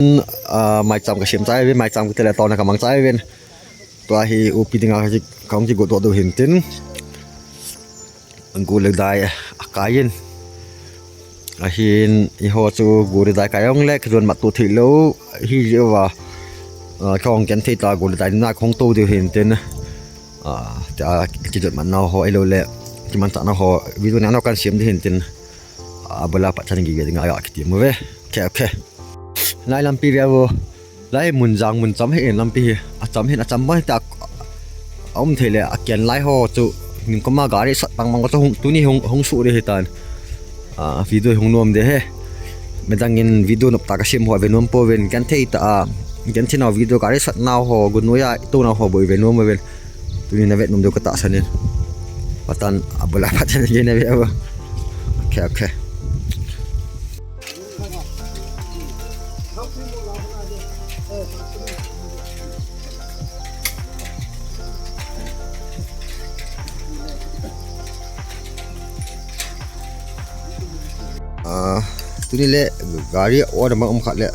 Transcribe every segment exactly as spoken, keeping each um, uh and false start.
Ah, maicham kasem chai uvin, maicham kiti le tona kamang chai uvin. Tua hi upi dinga ka, kahung kigot doh diu hin tin. Gol le dai akai in. Ahin eiho chu gol le dai kai jong le, kijot mat to thei lou. Hi jeh uva, ah, kahung genthei ta gol le dai na kahung to diu hin tin. Ah, tia kijot mat nau ho, ahilou le, kimanchah nau ho, video neo neo kan sem diu hin tin. Ah, abul a pat chan gei gei dinga ga kitem uve. Okay, okay. Lai lampi ve vo. Lai mun jang mun cham hi in lampi hi. Acham hin acham ban ta. Aum thei le akian lai ho chu. Ning koma gari sat bang bang chu hung tuni hung hung su de hi tan. Ah, video hung nom de he. Midang in video nop ta kasem ho ve nom pouvin genthei ta a. Genthei nau video gari sat nau ho, gun noiya to nau ho bou ve nom uvin. Tuni na vet nom diu ka tahsan in. Patan abul a patan ye na ve vo. Okay, okay. Ah, tuni le gari order ma um khat le.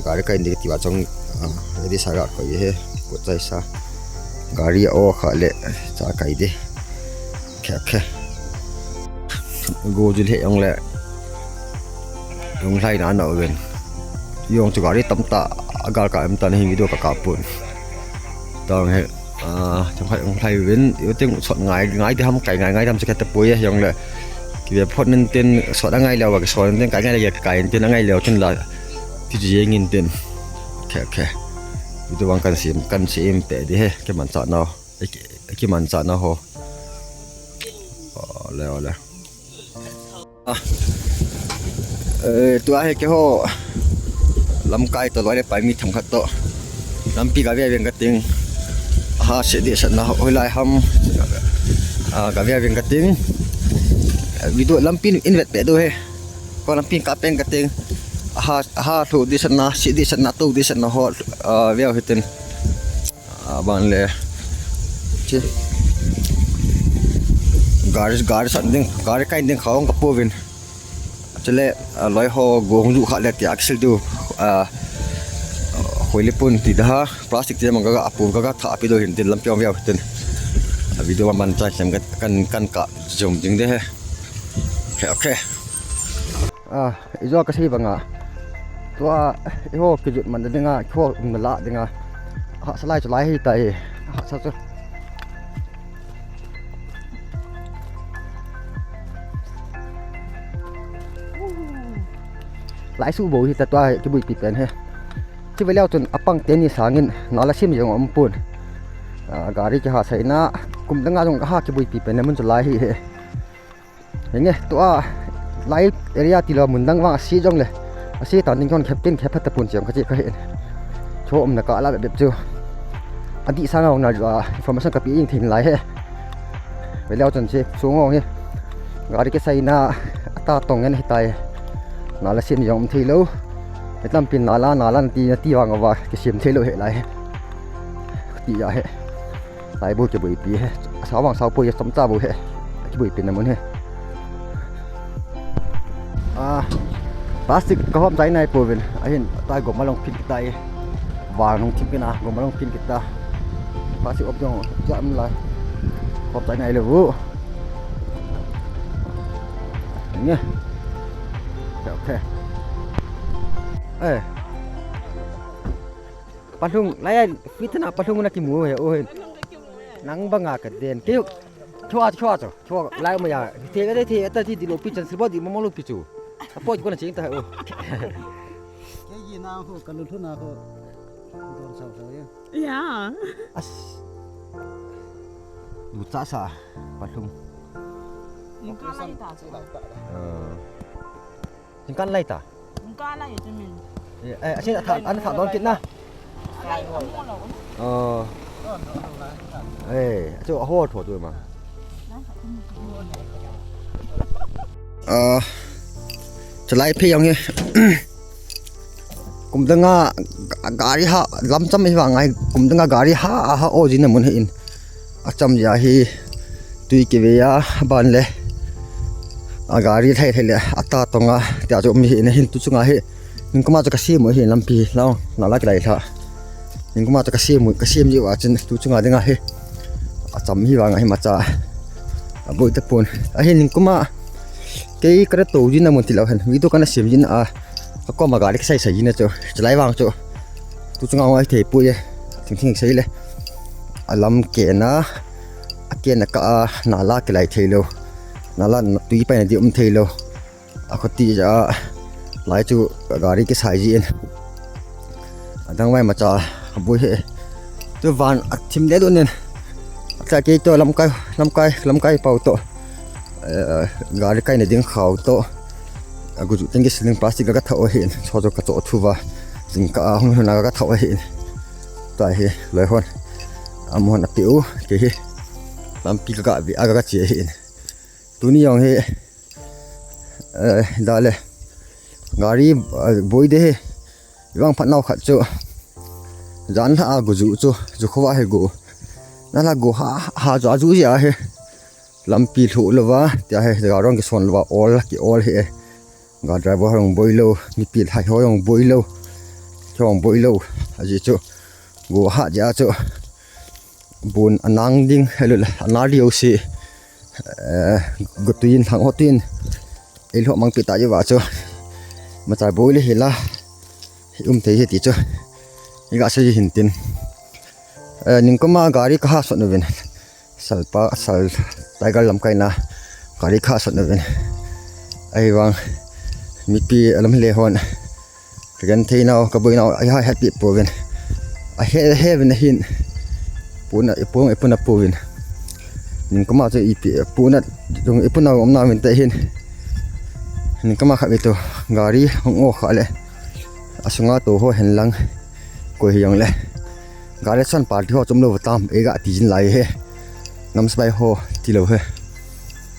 Gari kai in ding ti ba chong, ah, ready sa ga koi he, ko chai sa. Gari o khat le, cha kai de. Khe, khe. Go ju le jong le. Jong lai na na ven. Jong chu gari tam ta, agal ka em ta na hin video ka kap pon. Tang he. Ah, chang khai ong khai uvin, yo ting sot ngai, ngai de ham kai ngai, ngai de ham se khat te poi e, jong le. Kive phot nin tin, sot angai leu, sot nin tin, kai ngai le, kai nin tin, angai leu tin la. Ti ji ngin tin. Okay, okay. Video vang kan sem, kan sem pe di he, kimanchah nau. Ki, kimanchah nau ho. Ole, ole. Ah. Eh, tua hi keiho lamkai toh loi le pai mi themkhat toh lampi ga ve veng kating. Aha, se di se na hoilai ham. Ah, ga ve veng kating. Video lampi in vet pe diu he. Ko lampi ka pen kating. Aha, aha, thu di se na, se di se na, tu di se na ho, ah, ve hitin. Ah, ban le. Chi. Gari, gari san ding, gari kai ding khawng ka puvin. Chule, ah, loi ho gong ju kha le tia kisil diu, ah, khoi le pun ti da ha, plastic ti mang ka, ka pu ka, ka tha pi do hin tin lampi ong viau tin. Ah, video man man chai sem kan, kan ka jom ding de he. Okay, okay. Ah, ijo kasei banga. Tua, eiho kijot man dinga, eiho umna lah dinga. Hahsa lai chu lai hi tai. Hahsa chu. Lai su bou hi ta tua kibuipi pen he. Chi ve leu chun apang teni sangin nala sim jong um pun. Ah, gari kihahsa ina kum danga jong ha kibuipi pen le mun chu lai hi he. Henge, tua, lai area ti lo mun dang vang asi jong le. Asi tan ding kon khep tin khep phat ta pun chiang ka chi ka hin. Cho um na ka la bep bep chu. Adi sang ong na jua, information ka pi ing thin lai he. Ve leu chun chi, sung ong he. Gari ke sai na, ata tong en he tai. Nala sim jong um thei lo. He lam pin nala, nala ti, ti vang va, ke sim thei lo he lai he. Ti ya he. Lai bu kibuipi he. Sao vang sao poi chomcha bu he. Kibuipi na mun he. Ah, plastic ka hom chai nai puvin. Ahin, tai gom along pin kita e. Vang nung thim pin a, gom along pin kita. Plastic op jong, jam lai. Hom chai nai le bu. Nge. Okay, okay. Eh. Palhung, lai ai, fitna palhung na kimu he, o he. Nang banga ka den. Ke, chua, chua, chua, chua, lai ma ya. Te ka te, te, ta ti di lo pi chan si bo di mo mo lo pi chu. Apo ko na ching ta o. Ke yi na ho, ka lu lu na ho. Don sao sao ya. Ya. As. Du cha sa, palhung. Ni ka lai ta chu. Eh. Jingkah lai ta. Jingkah lai chu min. Eh, eh, asin atha, an atha don kit na. Lai amu lo. Oh. Eh, chu aho tho tu ma. Ah, chalai phe jong he. Kum danga gari ha, lam cham hi vang ai, kum danga gari ha, ha, o jin na mun he in. Acham ja hi tui kive a ban le. A gari thei thei le ata tonga tia chu mi hi na hin tu chunga hi. Ningkuma chu kasem u hi lampi lang, nala kilai lha. Ningkuma chu kasem u, kasem jiu a chun tu chunga dinga hi. Acham hi vang ahi macha. Aboi tapon. Ahi ningkuma kei kara to jin na mun tilou hen. Video kana sem jin a. Kakoma gari kasai sai jin na chu. Chalai vang chu. Tu chunga ngai thei poi e. Thing thing sei le. Alam kena. Akena ka a nala kilai thei lou. Nala tui paina di um thei lou. Akhoti ja lai chu gari kisai ji in. Adang vai macha aboi he. Tu van athim le donin. Ata kei to lamkai, lamkai, lamkai pau to. Eh, gari kaina ding khau to. Agu ju teng ki sling plastic ka thau hin. Cho cho ka cho thu va. Jing ka hung hung na ka thau hin. Ta hi loi hon. Amon apiu ke hi. Lampi ka ga vi aga ga che hin. Tuni jong hi, eh, dale. Gari, eh, boi de hi. Vang phat nau khat chu. Jan lha a gu ju chu, ju khova hi gu. Na lha gu ha, ha ju, ju ja hi. Lampi lhu lova, tia hi, ga rong kison lova, ol, ki ol hi. Ga driver rong boi lo, mipi lhai ho rong boi lo. Rong boi lo. Aji chu. Gu ha ja chu. Bun anang ding, helul, anal diu si. Eh, gutuin, thang hotuin. Ei lho mang pita jiu va chu. Macha boi le hila. Hi um thei hi ti chu. Iga sei hin tin. Eh, ningkuma gari kaha sot uvin. Salpa, sal, Tiger lamkaina. Gari kaha sot uvin. Ahi vang. Mipi alam le hon. Ka genthei nau, ka boi nau, ahi hai hat pi pouvin. Ahe, he vin ahin. Puna, ipung, ipuna pouvin. Ningkuma chu ipi, puna, tung ipuna umna vin te hin. Ningkuma kha vitu, gari, hung o kha le. Asunga to ho hen lang. Koi hi jong le. Gari son party ho chum lo tam, e ga ti jin lai he. Nam spai ho, ti lo he.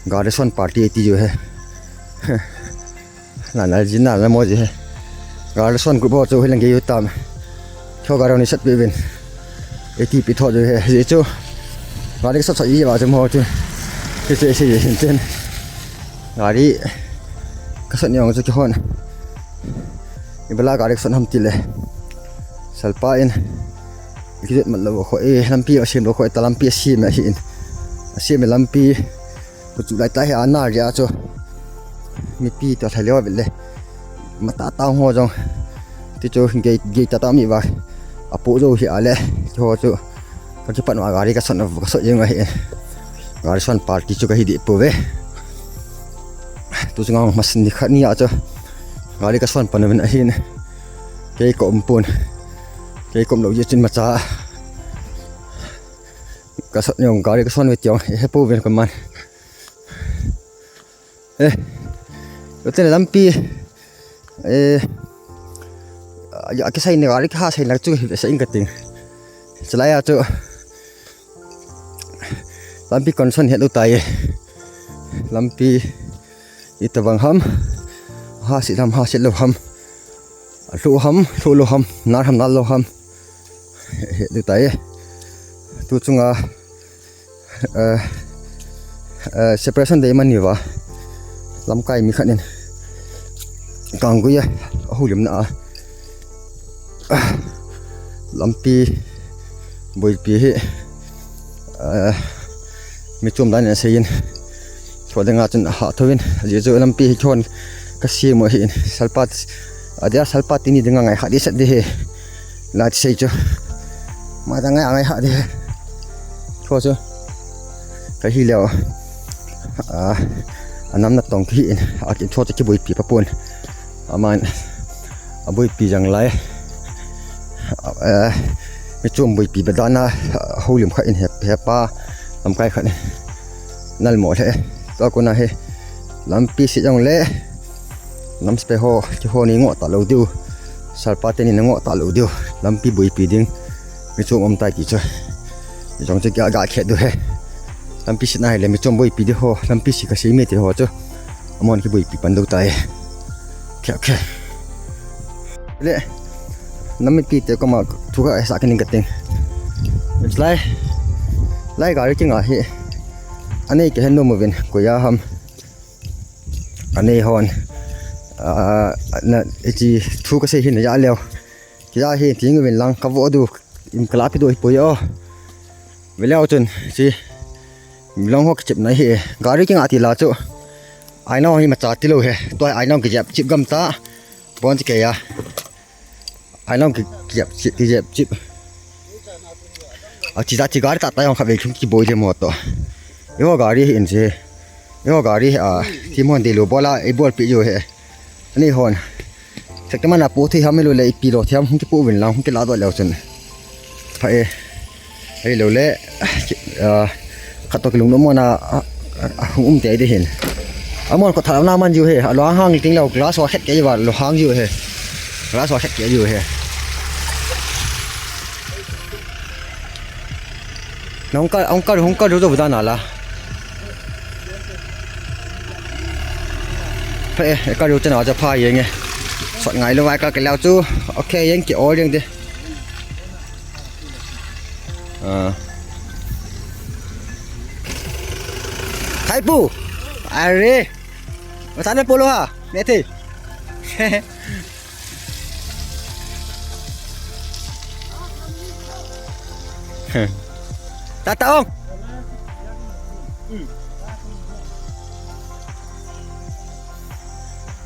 Gari son party ti jo he. Na na jin na na mo ji he. Gari son group ho chu hilang ge yu tam. Tho gari ni sat pi vin. Eti pi tho jo he. Ji chu. Gari sat sat ji ba chu mo chu. Ti che se ji hin ten. Gari. Ka sat ni ong chu ki hon. Ibala gari sat ham ti le. Salpa in. Ki jet mat lo kho e lampi a sim lo kho e ta lampi a sim a hin. A sim lampi. Kuchu lai ta hi ana ria chu. Mipi to thai leo vele. Mata ta ho jong. Ti chu gei, gei ta ta mi va. Apu jo hi ale. Ti ho chu. Ka kipan wa gari ka son, ka son jeng ahi. Gari son party chu ka hi di pu ve. Tu chu ngong mas ni khat ni a chu. Gari ka son pan vin ahin. Kei ko um pun. Kei ko um lo ye chin macha. Ka son jong gari ka son ve tiong. He pu vin ka man. Eh, uten lampi, eh, ya kisai ni gari ka sai na chu hi sai ka ting. Chalai a chu lampi condition het utai. Lampi itobang ham, ha si ham, ha si lo ham. Lu ham, lu lo ham, nar ham, nar lo ham. Het utai. Tu chunga Eh, eh, separation day mani va. Lamkai mi khat in. Kangui a, a hulim na a. Lampi, boipi hi. Eh, mi chum dan in a sei in. Chua ding a chun a ha tho in. A ji chu lampi hi chon ka si mo hi in. Salpat, a dia salpat tini ding a ngai ha di sat di hi. Lati sei chu. Ma ta ngai a ngai ha di hi. Tho chu. Ka hi leo. A, a nam na tong ki in. A kin tho chu ki boipi pa pun. Aman. A boipi jang lai. A, mi chum boipi ba dan a, a, holim kha in he, he pa. Lamkai kha in. Nal mo le. To ko na he. Lampi si jang le. Nam spe ho, ki ho ni ngo ta lo diu. Salpa teni na ngo ta lo diu. Lampi boipi ding. Mi chum um tai ti chu. Mi chum chu ga, ga khe du he. Lampi si na he le mi chum boipi di ho. Lampi si ka si mi ti ho chu. Amon ki boipi pan do tai. Khe, khe. Le. Nam mipi te ko ma thu ka sa ka ning ka ting. Lai. Lai gari ki nga hi. Ani ke hen no mo vin. Ko ya ham. Ani hon. Ah, na, hiche thu kasei hi naja leu. Kija hi, ti ngu vin lang, kavo du, im kala pi du hi poi o. Ve leu chun, hiche, long ho kichep na hi, gari kinga ti la chu. Ai no hi macha ti lou he, tua ai no kijep chip gam ta. Bon ti ke ya. Ai no ki, kijep chip, kijep chip. A chi za chi gari ta ta yong kha ve chung kiboi le mo to. Eiho gari hi in che. Eiho gari a, ti mon de lo bola, ei bol pi jo he. Ani hon. Sek te mana pu thi ham lo le ipi lo thi ham hung kipu vin lang hung kila do leu chun. Pha e. Hei lo le. Ah, khat to kilung no mona, ah, ah, hung um te de hin. Amon ko thalam na man ju he. Alo hang hang ting lo glass wa khet ke wa lo hang ju he. Glass wa khet ke ju he. Nong ka, ong ka, hung ka do do da na la. Pha e, e ka ru chana cha pha yeng e. Sot ngai lo vai ka ke lau chu. Okay, yeng ki ol yeng de. Ah. Khai pu. Are. Mata na polo ha. Mete. Tata ong.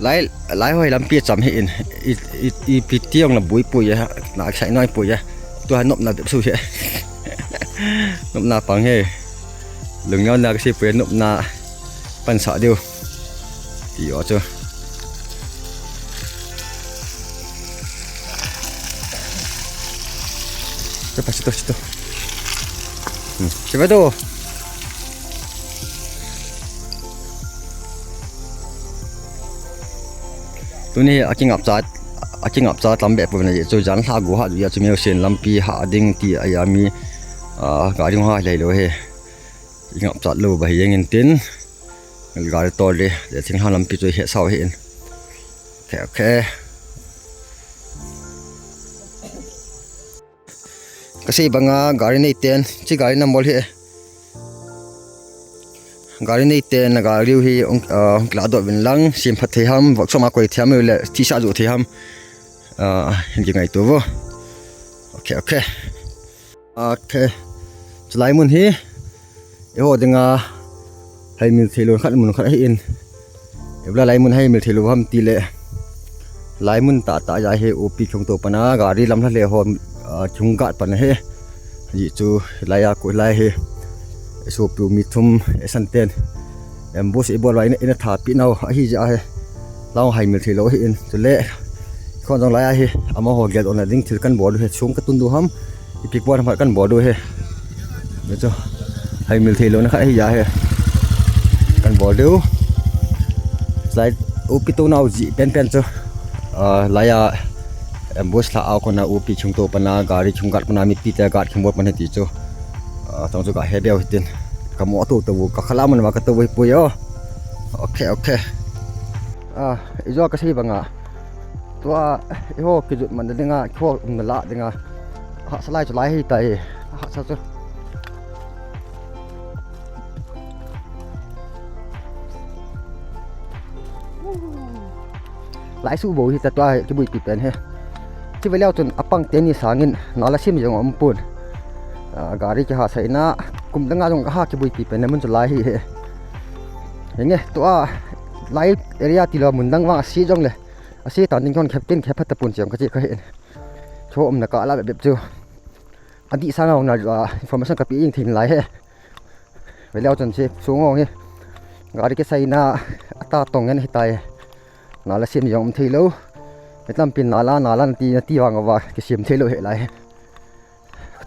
Lai, lai hoi lampi cham hi in. I, i, ipi ti ong la bui pui ya. Na sai noi pui ya. Tua nop na dep su he. Nop na pang he. Lung neo na kasi pui nop na. Pan sa diu. Ti o chu. Cepat situ, situ. Hmm, siapa tu? Tuni akingap chat, akingap chat lam be pun na chu jan lha gu ha ya chu meu sen lampi ha ding ti aya mi, ah, gari ha lei lo he. Ingap chat lo ba hi jeng in tin. Gari tol de, de thing ha lampi chu he sao hi in. Okay, okay. Kasei banga gari nei ten, chi gari number hi. Gari nei ten, gari hi ong, ah, ong kila do vin lang, sim phat thei ham, workshop a koi thei ham, le thi sa ju thei ham. Ah, hin ki ngai tu vo. Okay, okay. Okay. Chulai mun hi. Eiho dinga. Hai mil thei lo khat mun khat hi in. Eiho lai mun hai mil thei lo ham ti le. Lai mun ta ta ja hi upi chung to pana gari lam la le ho, ah, chung gat pana he. Ji chu lai a ko lai he. Sopi mi thum e san ten. Ambush i bol vai ne, ina tha pi nau. Ahi ja he. Lau hai mil thei lo hi in. Chule. Khon jong lai a hi. Amaho gel on a ding thil kan bol he. Chung ka tun du ham. Ipi kuan phat kan bol diu he. Ni chu. Hai mil thei lo na khat hi ja he. Kan bol diu. Lai upi to nau ji pen pen chu. Ah, lai a ambush la au kona upi chung to pana gari chung gat pana mipi te gat chung bol pana ti chu. Ah, tong chu ka he beu hitin. Ka mo to to ka khala man wa ka to wei pui o. Okay, okay. Ah, ijo kasei banga. Tua, eiho kijut man dinga, eiho umna la dinga. Hahsa lai chu lai hi tai. Hahsa chu. Lai su bo hi ta tua kibuipi pen he. Chi ve leu chun apang teni sangin nala sim jong um pun. Ah, gari kihahsa ina kum danga jong ha kibuipi pen mun chu lai hi he. Henge tua lai area ti lo mun dang vang asi jong le. Asi tan ding kon khep kin khep phat ta pun chiang ka chi ka he. Cho um na ka la bep bep chu. Adi sang na, ah, information ka pi ing thin lai he. Ve leu chun chi sung ong hi. Gari kisai na ata tong ngen hi tai. Nala sim jong um thei lo. Mitlam pin nala, nala na ti, na ti vang va kisim thei lo he lai he.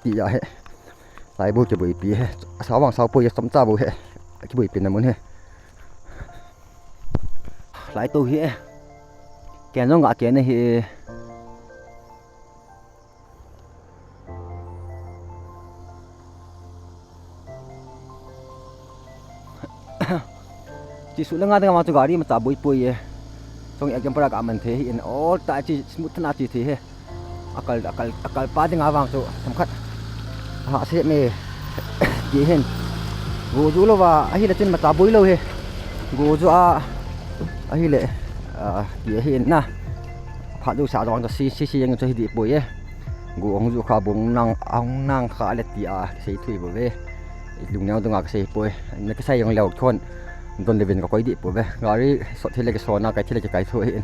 Ti ya he. Lai bu kibuipi he. Sa vang sa pui chom cha bu he. Kibuipi na mun he. Lai to hi e. Ken jong ga ken hi. Chi su le nga ding ma chu gari ma cha bui pui e. Chong e jam para ka man the hi in all ta chi smooth na chi the he. Akal, akal, akal pa ding a vang chu themkhat. Ha se me. Ti hin. Go ju lo va, ahi le chin ma cha bui lo he. Go ju a, ahi le. Ah, ti ahi na. Phat jouse a vang chu si, si, si jeng chu hi dih poi e. Go hung ju kha bung nang, hung nang kha le ti a, sei thui bou ve. Lungneo dunga kasei poi. Na kisei jong leu khon. Don le vin kakoi dih poi ve. Gari sot thei le kisona, kai thei le kikai tho ahi.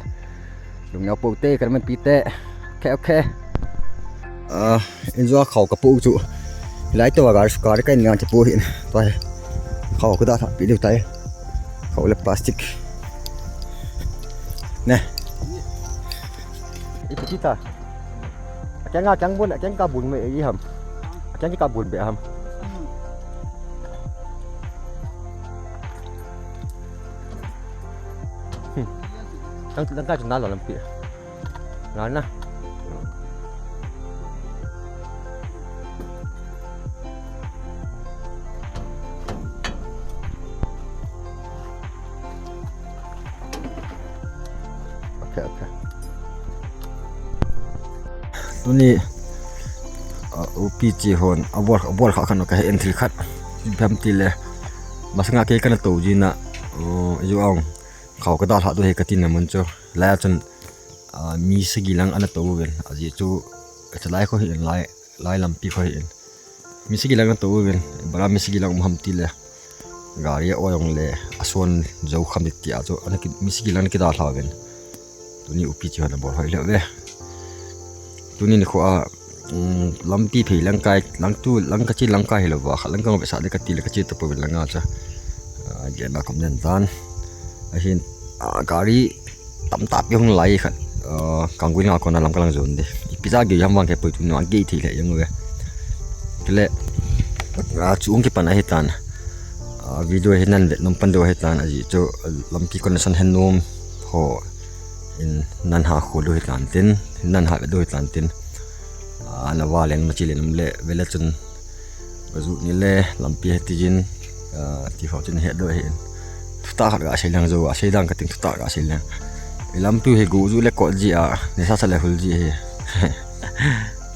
Lungneo pou te, kanaman pi te. Okay, okay. Ah, in jua khao kapu chu. Lai to gari, gari kai ngan chu pu hin. Tua hi. Khao kada tha pi diu tai. Khao le plastic. Ne. Ipi ti ta. Akeng a, akeng bun, akeng ka bun me i ham. Akeng ka bun be ham. Hmm. Lang, lang ka chu na lo lampi. Nana. Okay, okay. Tuni, ah, upi chi hon, abol, abol kha khan ka he entry khat. Ipi ham ti le. Masanga kei kana to ji na, oh, ju ang. Khao ka dalha tu he ka tin na mun chu. Lai a chun, ah, mi sagi lang ana to uvin. Ajeh chu, ka chalai kho hi in lai, lai lampi kho hi in. Mi sagi lang ana to uvin. Bara mi sagi lang um ham ti le. Gari a oi jong le, a suan jo kham ti ti a chu. Ana ki, mi sagi lang ana ki dalha uvin. Tuni upi chi hon abol hoi le ve. Tuni nikho a, um, lampi phei lang kai, lang tu, lang ka chi lang kai hi lo va. Kha lang ka ve sa de ka ti le ka chi to po lang a cha. Ah, ge na kom nen dan. Ahin, ah, gari tam ta pi hung lai khat. Ah, kang gui nga kona lam ka lang jon de. Ipi ja ge yam wang ke poi tu no ge thei le yang ve. Kile, ah, chu ung ki pan ahi tan. Ah, video hi nan ve nom pan do ahi tan aji chu lampi kona san hen nom ho in nan ha khu do hi tan tin, nan ha ve do hi tan tin. Ah, na va leng ma chi le nom le ve le chun. Ka ju ni le, lampi he ti jin, ah, ti ho chin he do he. Thuta khat ga sei lang jo, a sei dang ka ting thuta ga sei lang. I lampi he gu ju le kot ji a, ni sa sa le hul ji he.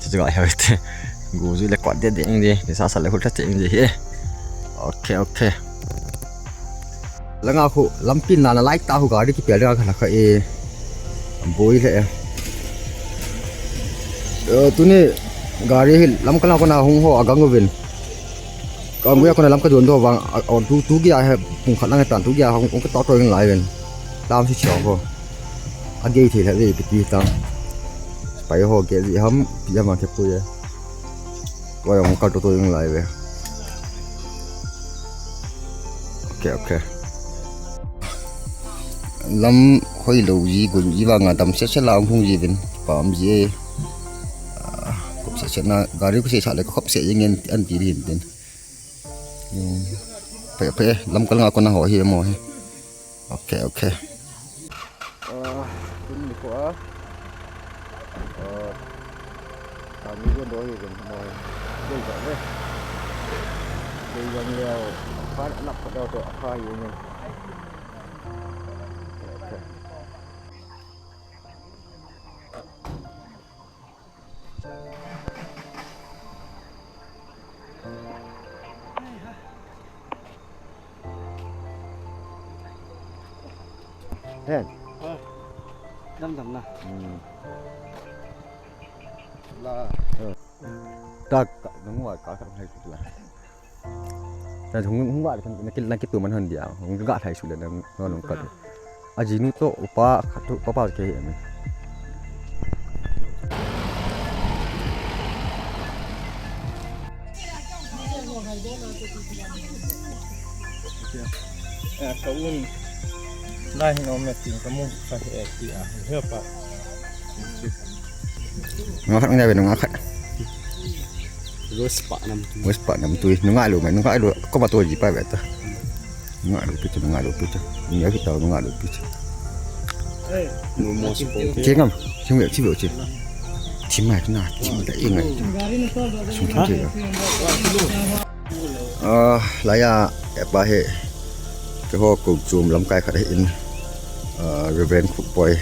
Ti ga he te. Gu ju le kot de ding ji, ni sa sa le hul ta ting ji he. Okay, okay. Langa khu lampi nana lai ta khu gari kipel ding a kha la kha e. Boi le e. Eh, tuni gari hi lam kala kona hung ho agang uvin. Kang guya kona lam ka don do vang, a, a, tu, tu gia he pung khat lang he tan tu gia hung, hung ka to to ing lai uvin. Tam si chong ho. A gei thei le ve piti tam. Pai ho ge ji ham, pi ham a ke pu ye. Tua jong kal to to jong lai ve. Okay, okay. Lam hoi lo ji, go ji vang a dam set set la hung ji vin. Pam ji e. Ah, khop set set na, gari ko se sa le khop set jing in, an ti rin tin. Hmm. Phe, phe, lam kal nga kona ho hi mo hi. Okay, okay. Ah, tun ni ko a. Ah, kami ko do hi kan mo. Dei ba le. Dei yang leo. Khan anak ko do to akha hi ni. Okay. Hen. Dam dam na. Hmm. La. Ta ka, nung wa ka ka hai tu la. Ta hung, hung wa kan na kil na kitu man han dia. Hung ga thai su le na, na nung ka. Ajinu to upa khat tu papa ke he. Eh, ka un. Lai hin om na ting ka mu ka he ti a. He pa. Nga khat nga ve nga khat. Rose pa nam tu. Rose pa nam tu. Nga lu mai nga lu ko ma to ji pa ve ta. Nga lu pi tu, nga lu pi tu. Nga kita nga lu pi tu. Kengam, sing ve, sing ve, sing. Chim mai na, chim da ingai. Sung thang che. Ah, laya, epa he. Ke ho ko chum lam kai khat in. Ah, Reverend Khupoi.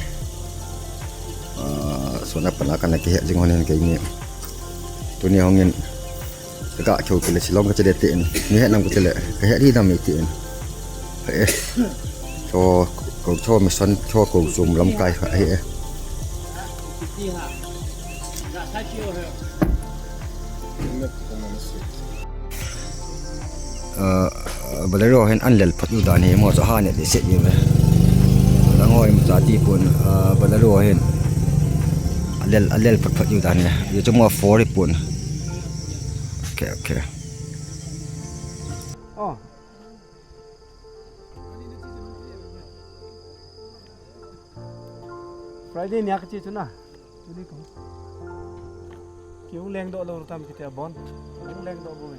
Ah, sona pana kana ke he jing honin ke ni. Tuni hongin. Ka keu kile Shillong ka chele te in. Ni he nam ka chele. Ka he ri nam te in. Eh. To Kou cho mission cho kou chom lamkai kha hi. Ah, Bolero hin an lel phat u dan hi mo cha ha ne de se ni ve. Lang hoi mo cha ti pun, ah, Bolero hin a lel, a lel phat phat u dan hi. Ye chu mo four hi pun. Okay, okay. Oh. Friday nia kache chu na. Tuni ko. Keu leng doh lou tam kiti a bon. Keu leng doh bou.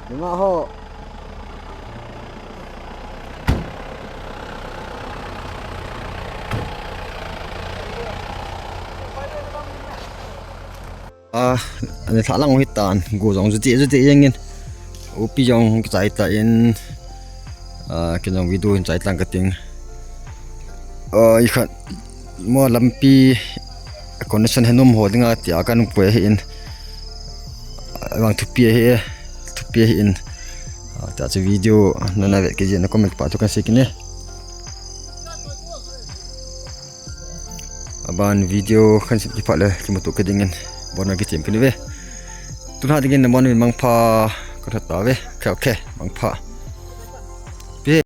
Nunga ho. Ah, ani thalang u hitan, go jong jute, jute jengin. Upi jong kichai ta in, ah, ken jong video hin chai tang kating. Ah, i khat mo lampi condition hi nom ho dinga tia kan pui hi in. Vang thupi hi, thupi hi in. Ah, ta chu video nana ve kit jin comment pa chu kan sei kit e. Aban video kan sei kit phat le kimuto kit dingin. Bon a kichem kit uve. Tun ha dingin na bon mangpha ka that ta ve. Okay, okay, mangpha.